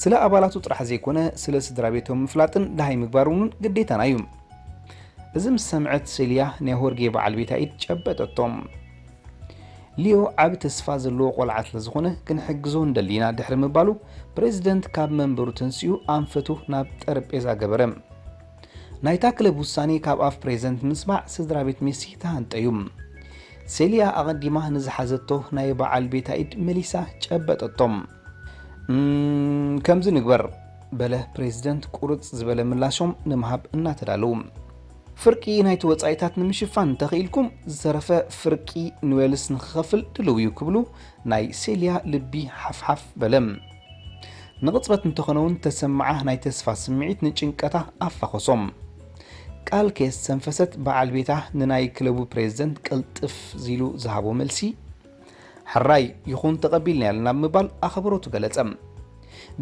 ስለ ኣባላቱ ጥራሕ ዘይኮነ፣ ስለ ስድራ ቤቶም ምፍላጥን ደሃይ ምግባር እውን ግዴታና እዩ። እዚ ምስ ሰምዐት ሴልያ ናይ ሆርጌ በዓል ቤታ ኢድ ጨበጠቶ። ሊዮ ዓቢ ተስፋ ዘለዎ ቆልዓ ስለ ዝኾነ ክንሕግዞ እንደሊ ኢና ድሕሪ ምባሉ፣ ፕሬዚደንት ካብ መንበሩ ተንሲኡ ኣንፈቱ ናብ ጠረጴዛ ገበረ። ናይታ ክለብ ውሳኔ ካብ ኣፍ ፕሬዚደንት ምስማዕ ስድራ ቤት ሜሲ ተሃንጠዩ። ሴልያ ኣቐዲማ ንዝሓዘቶ ናይ በዓል ቤታ ኢድ መሊሳ ጨበጠቶም። "እም፣ ከምዚ ንግበር" በለ ፕሬዚደንት ቁርጽ ዝበለ ምላሾም ንምሃብ እናተዳለዉ። "ፍርቂ ናይቲ ወጻኢታት ንምሽፋን እንተኽኢልኩም፣ ዝተረፈ ፍርቂ ንዌልስ ንኽኸፍል ድልው እዩ" ክብሉ ናይ ሴልያ ልቢ ሓፍሓፍ በለ። ንቕጽበት እንተኾነ እውን ተሰምዓ ናይ ተስፋ ስምዒት ንጭንቀታ ኣፋኾሶም። ቃል ከየስተንፈሰት በዓል ቤታ ንናይ ክለቡ ፕሬዚደንት ቅልጥፍ ዚሉ ዝሃቦ መልሲ፣ "ሕራይ ይኹን፣ ተቐቢልናዮ ኣለና" ብምባል ኣኽብሮቱ ገለጸ።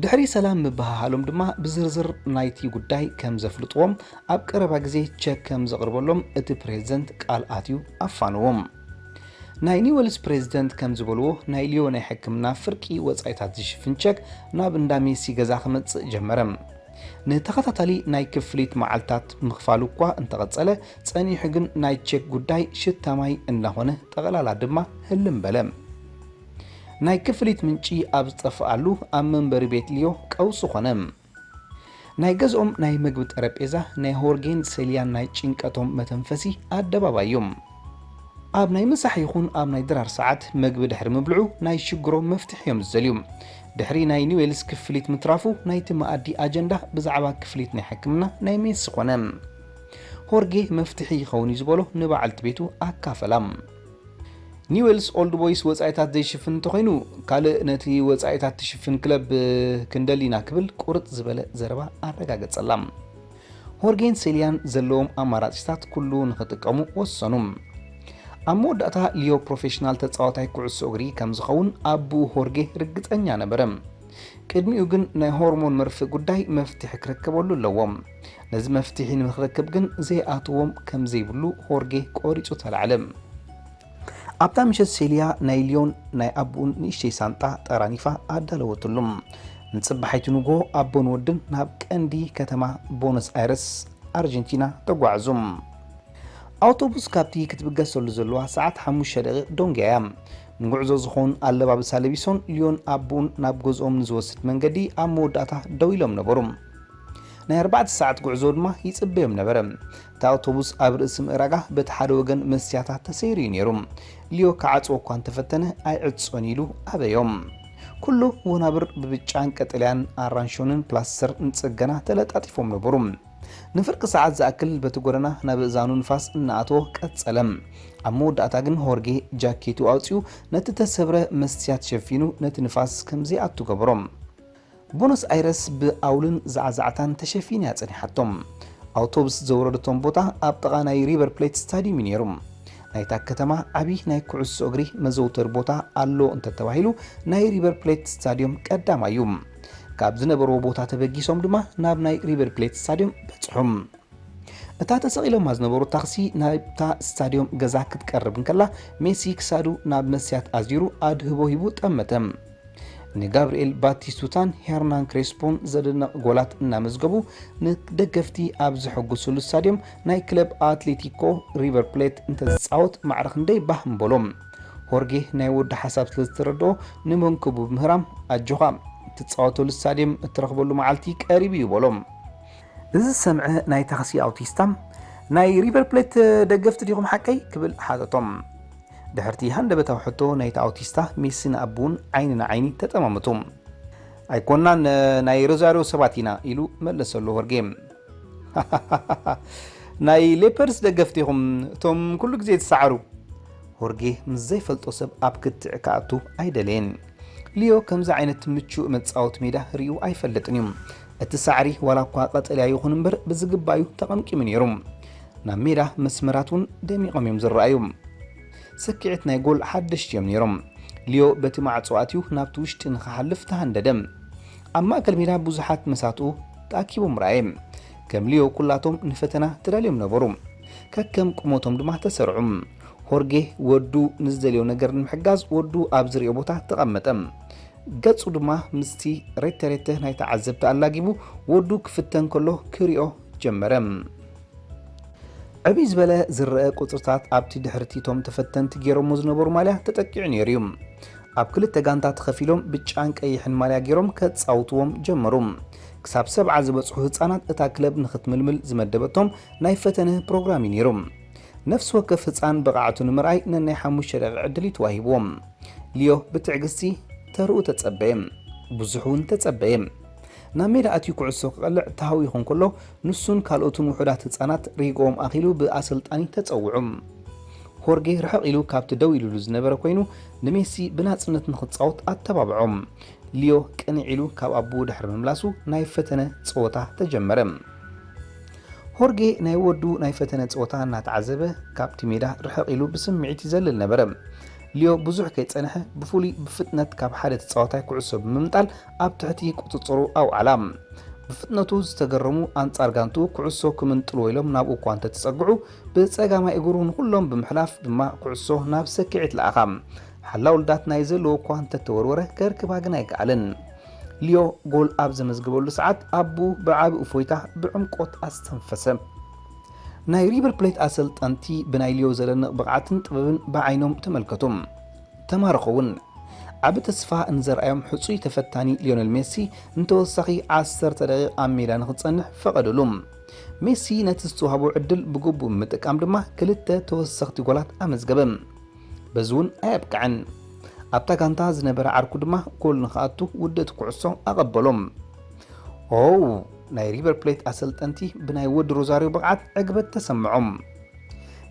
ድሕሪ ሰላም ምብህሃሎም ድማ ብዝርዝር ናይቲ ጉዳይ ከም ዘፍልጥዎም ኣብ ቀረባ ግዜ ቸክ ከም ዘቕርበሎም እቲ ፕሬዚደንት ቃል ኣትዩ ኣፋንዎም። ናይ ኒወልስ ፕሬዚደንት ከም ዝበልዎ፣ ናይ ሊዮ ናይ ሕክምና ፍርቂ ወጻኢታት ዝሽፍን ቸክ ናብ እንዳ ሜሲ ገዛ ክመጽእ ጀመረ። ንተኸታታሊ ናይ ክፍሊት መዓልታት ምኽፋሉ እኳ እንተቐጸለ፣ ጸኒሑ ግን ናይ ቸክ ጉዳይ ሽታ ማይ እናኾነ፣ ጠቕላላ ድማ ህልም በለ። ናይ ክፍሊት ምንጪ ኣብ ዝጠፍኣሉ፣ ኣብ መንበሪ ቤት ሊዮ ቀውሲ ኾነ። ናይ ገዝኦም ናይ መግቢ ጠረጴዛ ናይ ሆርጌን ሴልያን ናይ ጭንቀቶም መተንፈሲ ኣደባባይ እዩ። ኣብ ናይ ምሳሕ ይኹን ኣብ ናይ ድራር ሰዓት መግቢ ድሕሪ ምብልዑ ናይ ሽግሮም መፍትሒ እዮም ዝደልዩ። ድሕሪ ናይ ኒዌልስ ክፍሊት ምትራፉ ናይቲ መኣዲ ኣጀንዳ ብዛዕባ ክፍሊት ናይ ሕክምና ናይ ሜሲ ኾነ። ሆርጌ መፍትሒ ይኸውን እዩ ዝበሎ ንበዓልቲ ቤቱ ኣካፈላ። ኒዌልስ ኦልድ ቦይስ ወጻኢታት ዘይሽፍን እንተኾይኑ፣ ካልእ ነቲ ወጻኢታት ትሽፍን ክለብ ክንደሊ ኢና ክብል ቁርጥ ዝበለ ዘረባ ኣረጋገጸላ። ሆርጌን ሴልያን ዘለዎም ኣማራጺታት ኩሉ ንኽጥቀሙ ወሰኑ። ኣብ መወዳእታ ሊዮ ፕሮፌሽናል ተጻዋታይ ኩዕሶ እግሪ ከም ዝኸውን ኣቦኡ ሆርጌ ርግጸኛ ነበረ። ቅድሚኡ ግን ናይ ሆርሞን መርፍእ ጉዳይ መፍትሒ ክረከበሉ ኣለዎ። ነዚ መፍትሒ ንክረክብ ግን ዘይኣትዎም ከም ዘይብሉ ሆርጌ ቆሪጹ ተላዕለ። ኣብታ ምሸት ሴልያ ናይ ሊዮን ናይ ኣቦኡን ንእሽተይ ሳንጣ ጠራኒፋ ኣዳለወትሉ። ንጽባሓይቲ ንግሆ ኣቦን ወድን ናብ ቀንዲ ከተማ ቦነስ ኣይረስ ኣርጀንቲና ተጓዕዙ። ኣውቶቡስ ካብቲ ክትብገሰሉ ዘለዋ ሰዓት ሓሙሽተ ደቂቕ ደንጉያ እያ። ንጉዕዞ ዝኾን ኣለባብሳ ለቢሶም ሊዮን ኣቦኡን ናብ ገዝኦም ንዝወስድ መንገዲ ኣብ መወዳእታ ደው ኢሎም ነበሩ። ናይ ኣርባዕተ ሰዓት ጉዕዞ ድማ ይጽበዮም ነበረ። እቲ ኣውቶቡስ ኣብ ርእሲ ምእራጋ በቲ ሓደ ወገን መስትያታት ተሰይሩ እዩ ነይሩ። ሊዮ ክዓጽዎ እኳ እንተፈተነ ኣይዕጾን ኢሉ ኣበዮም። ኩሉ ወናብር ብብጫን ቀጠልያን ኣራንሾንን ፕላስተር ንጽገና ተለጣጢፎም ነበሩ። ንፍርቂ ሰዓት ዝኣክል በቲ ጎደና ናብ እዛኑ ንፋስ እናኣተወ ቀጸለ። ኣብ መወዳእታ ግን ሆርጌ ጃኬቱ ኣውጺኡ ነቲ ተሰብረ መስትያት ሸፊኑ ነቲ ንፋስ ከም ዘይኣቱ ገበሮ። ቦኖስ ኣይረስ ብኣውልን ዛዕዛዕታን ተሸፊኑ እያ ጸኒሓቶም። ኣውቶቡስ ዘውረደቶም ቦታ ኣብ ጥቓ ናይ ሪቨር ፕሌት ስታዲየም እዩ ነይሩ። ናይታ ከተማ ዓቢ ናይ ኩዕሶ እግሪ መዘውተሪ ቦታ ኣሎ እንተተባሂሉ ናይ ሪቨር ፕሌት ስታዲየም ቀዳማይ እዩ። ካብ ዝነበርዎ ቦታ ተበጊሶም ድማ ናብ ናይ ሪቨር ፕሌት ስታዲየም በጽሑ። እታ ተሰቒሎማ ዝነበሩ ታክሲ ናብታ ስታዲየም ገዛ ክትቀርብ እንከላ፣ ሜሲ ክሳዱ ናብ መስትያት ኣዚሩ ኣድህቦ ሂቡ ጠመተ። ንጋብርኤል ባቲስቱታን ሄርናን ክሬስፖን ዘደንቕ ጎላት እናመዝገቡ፣ ንደገፍቲ ኣብ ዘሐጉስሉ ስታዲየም ናይ ክለብ ኣትሌቲኮ ሪቨር ፕሌት እንተዝጻወት ማዕረ ክንደይ ባህ ምበሎም። ሆርጌ ናይ ወዲ ሓሳብ ስለ ዝተረድኦ፣ ንመንክቡ ብምህራም፣ "ኣጆኻ፣ እትጻወተሉ ስታዲየም እትረኽበሉ መዓልቲ ቀሪቡ እዩ" በሎ። እዚ ዝሰምዐ ናይ ታክሲ ኣውቲስታ፣ "ናይ ሪቨር ፕሌት ደገፍቲ ዲኹም ሓቀይ?" ክብል ሓተቶም። ድሕርቲ ሃንደበታዊ ሕቶ ናይቲ ኣውቲስታ፣ ሜሲ ንኣቡን ዓይኒ ንዓይኒ ተጠማመቱ። "ኣይኮናን፣ ናይ ሮዛሪዮ ሰባት ኢና" ኢሉ መለሰሉ ሆርጌ። "ናይ ሌፐርስ ደገፍቲ ኢኹም፣ እቶም ኩሉ ግዜ ትሰዓሩ?" ሆርጌ ምስ ዘይፈልጦ ሰብ ኣብ ክትዕ ክኣቱ ኣይደለየን። ሊዮ ከምዚ ዓይነት ምቹእ መጻወቲ ሜዳ ርእዩ ኣይፈልጥን እዩ። እቲ ሳዕሪ ዋላ እኳ ቀጠልያ ይኹን እምበር ብዝግባእ እዩ ተቐምቂሙ ነይሩ። ናብ ሜዳ መስመራት እውን ደሚቖም እዮም ዝረኣዩ። ሰኪዕት ናይ ጎል ሓደሽቲ እዮም ነይሮም። ሊዮ በቲ ማዕጾ ኣትዩ ናብቲ ውሽጢ ንኽሓልፍ ተሃንደደ። ኣብ ማእከል ሜዳ ብዙሓት መሳትኡ ተኣኪቦም ረኣየ። ከም ሊዮ ኩላቶም ንፈተና ተዳልዮም ነበሩ። ከከም ቁመቶም ድማ ተሰርዑ። ሆርጌ ወዱ ንዝደልዮ ነገር ንምሕጋዝ ወዱ ኣብ ዝሪኦ ቦታ ተቐመጠ። ገጹ ድማ ምስቲ ሬተሬተ ናይ ተዓዘብቲ ኣላጊቡ ወዱ ክፍተን ከሎ ክሪኦ ጀመረ። ዕብይ ዝበለ ዝረአ ቁጽርታት ኣብቲ ድሕርቲ እቶም ተፈተንቲ ገይሮሞ ዝነበሩ ማልያ ተጠቂዑ ነይሩ እዩ። ኣብ ክልተ ጋንታ ተኸፊሎም ብጫን ቀይሕን ማልያ ገይሮም ከጻውትዎም ጀመሩ። ክሳብ ሰብዓ ዝበጽሑ ህጻናት እታ ክለብ ንኽትምልምል ዝመደበቶም ናይ ፈተነ ፕሮግራም እዩ ነይሩ። ነፍሲ ወከፍ ህጻን ብቕዓቱ ንምርኣይ ነናይ ሓሙሽተ ደቂቕ ዕድል እዩ ተዋሂብዎም። ሊዮ ብትዕግስቲ ተርኡ ተጸበየ። ብዙሕ እውን ተጸበየ። ናብ ሜዳ ኣትዩ ኩዕሶ ክቐልዕ ተሃዊኹ እንከሎ፣ ንሱን ካልኦትን ውሑዳት ህጻናት ሪግኦም ኣኺሉ ብኣሰልጣኒ ተጸውዑ። ሆርጌ ርሕቕ ኢሉ ካብቲ ደው ኢሉሉ ዝነበረ ኮይኑ፣ ንሜሲ ብናጽነት ንኽጻወት ኣተባብዖ። ሊዮ ቅንዕ ኢሉ ካብ ኣቦኡ ድሕሪ ምምላሱ ናይ ፈተነ ጸወታ ተጀመረ። ሆርጌ ናይ ወዱ ናይ ፈተነ ጸወታ እናተዓዘበ ካብቲ ሜዳ ርሕቕ ኢሉ ብስምዒት ይዘልል ነበረ። ሊዮ ብዙሕ ከይጸንሐ ብፍሉይ ብፍጥነት ካብ ሓደ ተጻዋታይ ኩዕሶ ብምምጣል ኣብ ትሕቲ ቁጽጽሩ ኣውዓላ። ብፍጥነቱ ዝተገረሙ ኣንጻር ጋንትኡ ኩዕሶ ክምንጥልዎ ኢሎም ናብኡ እኳ እንተተጸግዑ፣ ብጸጋማይ እግሩ ንኹሎም ብምሕላፍ ድማ ኩዕሶ ናብ ሰኪዒት ለኣኻ። ሓላው ልዳት ናይ ዘለዎ እኳ እንተተወርወረ ከርክባ ግን ኣይከኣለን። ሊዮ ጎል ኣብ ዘመዝገበሉ ሰዓት ኣቡ ብዓቢ እፎይታ ብዕምቆት ኣስተንፈሰ። ናይ ሪቨር ፕሌት ኣሰልጠንቲ ብናይ ሊዮ ዘደንቕ ብቕዓትን ጥበብን ብዓይኖም ተመልከቱ። ተማረኹ እውን። ዓቢ ተስፋ ንዘርኣዮም ሕጹይ ተፈታኒ ሊዮነል ሜሲ ንተወሳኺ ዓሰርተ ደቂቕ ኣብ ሜዳ ንኽጸንሕ ፈቐዱሉ። ሜሲ ነቲ ዝተዋህቦ ዕድል ብግቡእ ብምጥቃም ድማ ክልተ ተወሰኽቲ ጎላት ኣመዝገበ። በዚ እውን ኣየብቅዐን። ኣብታ ጋንታ ዝነበረ ዓርኩ ድማ ጎል ንኽኣቱ ውድእቲ ኩዕሶ ኣቐበሎም። ኦው! ናይ ሪቨር ፕሌት ኣሰልጠንቲ ብናይ ወዲ ሮዛሪዮ ብቕዓት ዕግበት ተሰምዖም።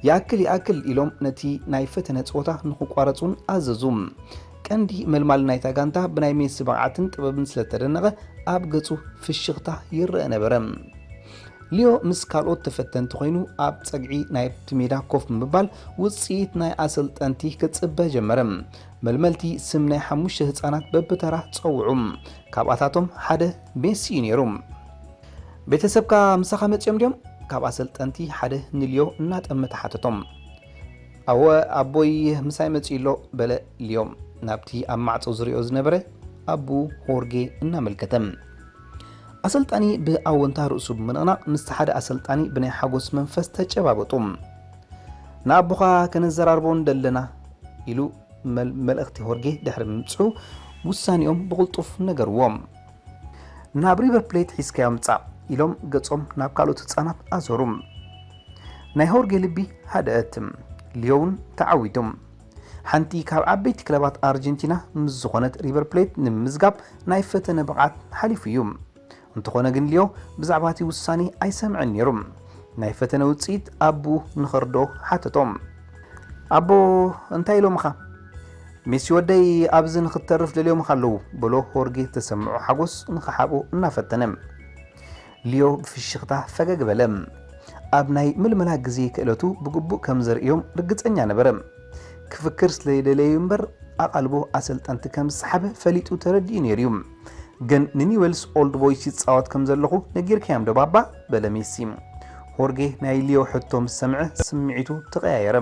ይኣክል ይኣክል ኢሎም ነቲ ናይ ፈተነ ጸወታ ንኽቋረጽ እውን ኣዘዙ። ቀንዲ መልማሊ ናይታ ጋንታ ብናይ ሜሲ ብቕዓትን ጥበብን ስለተደነቐ ኣብ ገጹ ፍሽኽታ ይረአ ነበረ። ሊዮ ምስ ካልኦት ተፈተንቲ ኮይኑ ኣብ ጸግዒ ናይቲ ሜዳ ኮፍ ብምባል ውጽኢት ናይ ኣሰልጠንቲ ክጽበ ጀመረ። መልመልቲ ስም ናይ ሓሙሽተ ህጻናት በብተራ ጸውዑ። ካብኣታቶም ሓደ ሜሲ እዩ ነይሩ። "ቤተሰብካ ምሳኻ መጺኦም ድዮም?" ካብ ኣሰልጠንቲ ሓደ ንልዮ እናጠመተ ሓተቶም። "ኣወ፣ ኣቦይ ምሳይ መጺኡ ኣሎ" በለ ልዮ ናብቲ ኣብ ማዕጾ ዝሪኦ ዝነበረ ኣቡ ሆርጌ እናመልከተ። ኣሰልጣኒ ብኣወንታ ርእሱ ብምንቕናቕ ምስቲ ሓደ ኣሰልጣኒ ብናይ ሓጎስ መንፈስ ተጨባበጡ። "ንኣቦኻ ከነዘራርቦ እንደለና" ኢሉ መል-፣ መልእኽቲ ሆርጌ ድሕሪ ምምጽሑ ውሳኔኦም ብቕልጡፍ ነገርዎም። "ናብ ሪቨር ፕሌት ሒዝካዮ ምጻእ" ኢሎም ገጾም ናብ ካልኦት ህጻናት ኣዞሩ። ናይ ሆርጌ ልቢ ሃደአት። ሊዮ እውን ተዓዊቱ። ሓንቲ ካብ ዓበይቲ ክለባት ኣርጀንቲና ምስ ዝኾነት ሪቨር ፕሌት ንምምዝጋብ ናይ ፈተነ ብቕዓት ሓሊፉ እዩ። እንተኾነ ግን ሊዮ ብዛዕባ እቲ ውሳኔ ኣይሰምዐን ነይሩ። ናይ ፈተነ ውጽኢት ኣቡ ንኸርዶ ሓተቶ። "ኣቦ፣ እንታይ ኢሎምኻ?" "ሜሲ ወደይ ኣብዚ ንኽትተርፍ ደልዮምኻ ኣለዉ" በሎ ሆርጌ ዝተሰምዖ ሓጎስ ንኽሓብኦ እናፈተነ። ሊዮ ብፍሽኽታ ፈገግ በለ። ኣብ ናይ ምልመላ ግዜ ክእለቱ ብግቡእ ከም ዘርእዮም ርግጸኛ ነበረ። ክፍክር ስለ ደለዩ እምበር ኣቓልቦ ኣሰልጠንቲ ከም ዝሰሓበ ፈሊጡ ተረዲኡ ነይሩ እዩ። "ግን ንኒውዌልስ ኦልድ ቦይስ ይጻወት ከም ዘለኹ ነጊርካዮም ዶ ባባ?" በለ ሜሲ። ሆርጌ ናይ ሊዮ ሕቶ ምስ ሰምዐ ስምዒቱ ተቐያየረ።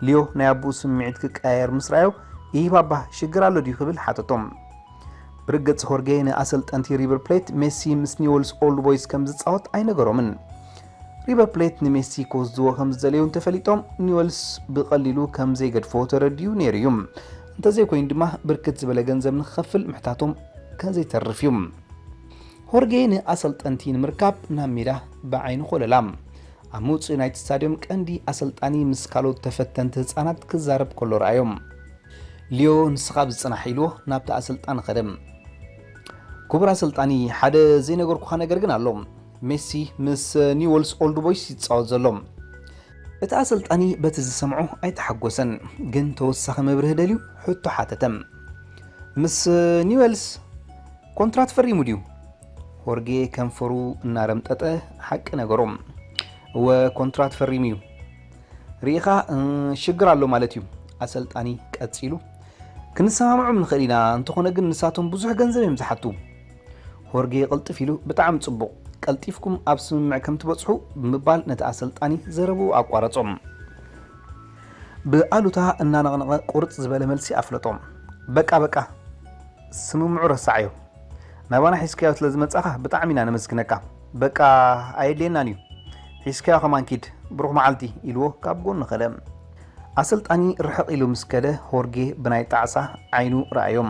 ሊዮ ናይ ኣቦኡ ስምዒት ክቀያየር ምስ ረኣዮ፣ "ይህ ባባ ሽግር ኣሎ ድዩ?" ክብል ሓተቶ። ብርግጽ ሆርጌ ንኣሰልጠንቲ ሪቨር ፕሌት ሜሲ ምስ ኒውዌልስ ኦልድ ቦይስ ከም ዝጻወት ኣይነገሮምን። ሪቨር ፕሌት ንሜሲ ክወስድዎ ከም ዝደለዩ እንተፈሊጦም፣ ኒውዌልስ ብቐሊሉ ከም ዘይገድፎ ተረዲኡ ነይሩ እዩ። እንተዘይኮይኑ ድማ ብርክት ዝበለ ገንዘብ ንክኸፍል ምሕታቶም ከዘይተርፍ እዩ። ሆርጌ ንኣሰልጠንቲ ንምርካብ ናብ ሜዳ ብዓይኒ ኮለላ። ኣብ ምውጽእ ናይቲ ስታድዮም ቀንዲ ኣሰልጣኒ ምስ ካልኦት ተፈተንቲ ህጻናት ክዛረብ ከሎ ረኣዮም። ሊዮ፣ "ንስኻ ኣብዚ ጽናሕ" ኢልዎ ናብቲ ኣሰልጣኒ ኸደ። "ክቡር ኣሰልጣኒ፣ ሓደ ዘይነገርኩኻ ነገር ግን ኣሎ። ሜሲ ምስ ኒውዌልስ ኦልድ ቦይስ ይጻወት ዘሎ።" እቲ ኣሰልጣኒ በቲ ዝሰምዖ ኣይተሓጎሰን፣ ግን ተወሳኺ መብርሂ ደልዩ ሕቶ ሓተተ። "ምስ ኒውዌልስ ኮንትራት ፈሪሙ ድዩ?" ሆርጌ ከንፈሩ እናረምጠጠ ሓቂ ነገሮ። እወ፣ ኮንትራት ፈሪሙ እዩ። ርኢኻ፣ እ፣ ሽግር ኣሎ ማለት እዩ። ኣሰልጣኒ ቀጺሉ፣ ክንሰማምዖም ንኽእል ኢና፣ እንተኾነ ግን ንሳቶም ብዙሕ ገንዘብ እዮም ዝሓቱ። ሆርጌ ቅልጥፍ ኢሉ፣ ብጣዕሚ ጽቡቕ፣ ቀልጢፍኩም ኣብ ስምምዕ ከም ትበጽሑ ብምባል ነቲ ኣሰልጣኒ ዘረብኡ ኣቋረጾ። ብኣሉታ እናነቕነቐ ቁርጽ ዝበለ መልሲ ኣፍለጦ። በቃ፣ በቃ፣ ስምምዑ ረሳዓዮ። ናባና ሒዝካዮ ስለ ዝመጻኻ ብጣዕሚ ኢና ነመስግነካ። በቃ ኣየድልየናን እዩ። ሒዝካዮ ከማን ኪድ፣ ብሩኽ መዓልቲ፣ ኢልዎ ካብ ጎኑ ከደ። ኣሰልጣኒ ርሕቕ ኢሉ ምስ ከደ ሆርጌ ብናይ ጣዕሳ ዓይኑ ረኣዮም።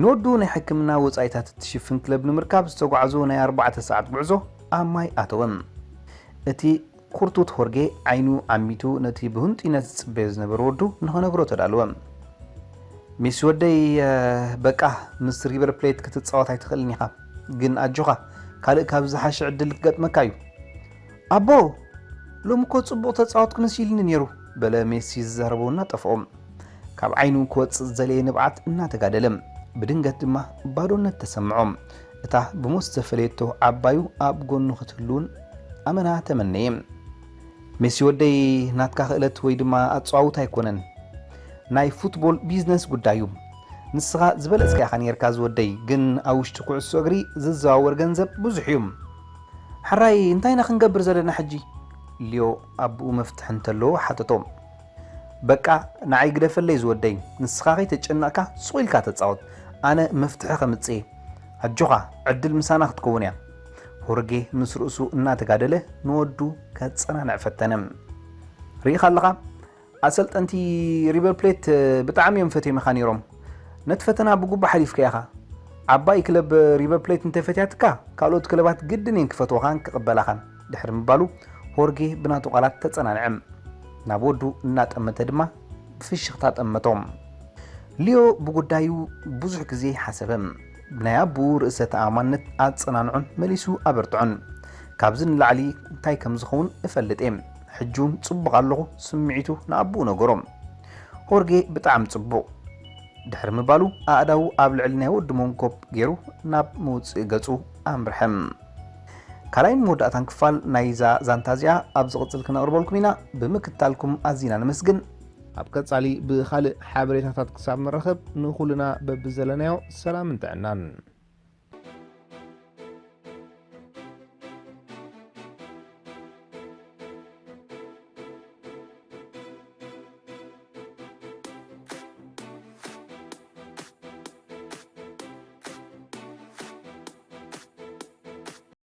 ንወዱ ናይ ሕክምና ወጻኢታት እትሽፍን ክለብ ንምርካብ ዝተጓዕዞ ናይ ኣርባዕተ ሰዓት ጉዕዞ ኣብ ማይ ኣተወ። እቲ ኩርቱት ሆርጌ ዓይኑ ዓሚቱ ነቲ ብህንጡይነት ዝጽበዮ ዝነበረ ወዱ ንኸነግሮ ተዳለወ። ሜሲ ወደይ፣ እ፣ በቃ ምስ ሪቨር ፕሌት ክትጻወት ኣይትኽእልን ኢኻ፣ ግን ኣጆኻ፣ ካልእ ካብ ዝሓሸ ዕድል ክገጥመካ እዩ። ኣቦ፣ ሎሚ እኮ ጽቡቕ ተጻወትኩ መሲሉኒ ነይሩ፣ በለ ሜሲ ዝዛረቦ እናጠፍኦ። ካብ ዓይኑ ክወጽእ ዝደለየ ንብዓት እናተጋደለ፣ ብድንገት ድማ ባዶነት ተሰምዖ። እታ ብሞት ዝተፈለየቶ ዓባዩ ኣብ ጎኑ ክትህልውን ኣመና ተመነየ። ሜሲ ወደይ፣ ናትካ ክእለት ወይ ድማ ኣጸዋውታ ኣይኮነን፣ ናይ ፉትቦል ቢዝነስ ጉዳይ እዩ። ንስኻ ዝበለጽካ ኢኻ ነይርካ ዝወደይ፣ ግን ኣብ ውሽጢ ኩዕሶ እግሪ ዝዘዋወር ገንዘብ ብዙሕ እዩ። ሕራይ እንታይ ኢና ክንገብር ዘለና ሕጂ? ሊዮ ኣቦኡ መፍትሒ እንተለዎ ሓተቶ። በቃ ንዓይ ግደፈለይ ዝወደይ፣ ንስኻ ከይተጨነቕካ ሱቕ ኢልካ ተጻወት፣ ኣነ መፍትሒ ከምጽእ እየ። ኣጆኻ፣ ዕድል ምሳና ክትከውን እያ። ሆርጌ ምስ ርእሱ እናተጋደለ ንወዱ ከጸናንዕ ፈተነ። ርኢኻ ኣለኻ፣ ኣሰልጠንቲ ሪቨር ፕሌት ብጣዕሚ እዮም ፈትዮምኻ ነይሮም። ነቲ ፈተና ብግቡእ ሓሊፍካዮ ኢኻ። ዓባይ ክለብ ሪቨር ፕሌት እንተፈትያትካ፣ ካልኦት ክለባት ግድን እየን ክፈትወኻን ክቕበላኻን። ድሕሪ ምባሉ፣ ሆርጌ ብናቱ ቃላት ተጸናንዐ። ናብ ወዱ እናጠመተ ድማ ብፍሽኽታ ጠመቶ። ሊዮ ብጉዳዩ ብዙሕ ግዜ ሓሰበ። ብናይ ኣቦኡ ርእሰ ተኣማንነት ኣጸናንዖን መሊሱ ኣበርትዖን። ካብዚ ንላዕሊ እንታይ ከም ዝኸውን እፈልጥ እየ። ሕጂ እውን ጽቡቕ ኣለኹ፣ ስምዒቱ ንኣቦኡ ነገሮ። ሆርጌ ብጣዕሚ ጽቡቕ። ድሕሪ ምባሉ ኣእዳዉ ኣብ ልዕሊ ናይ ወዲ መንኮብ ገይሩ ናብ መውጽኢ ገጹ ኣምርሐ። ካልኣይን መወዳእታን ክፋል ናይዛ ዛንታ እዚኣ ኣብ ዝቕጽል ክነቕርበልኩም ኢና። ብምክትታልኩም ኣዚና ነመስግን። ኣብ ቀጻሊ ብኻልእ ሓበሬታታት ክሳብ ንራኸብ ንኹልና በብዘለናዮ ሰላምን ጥዕናን።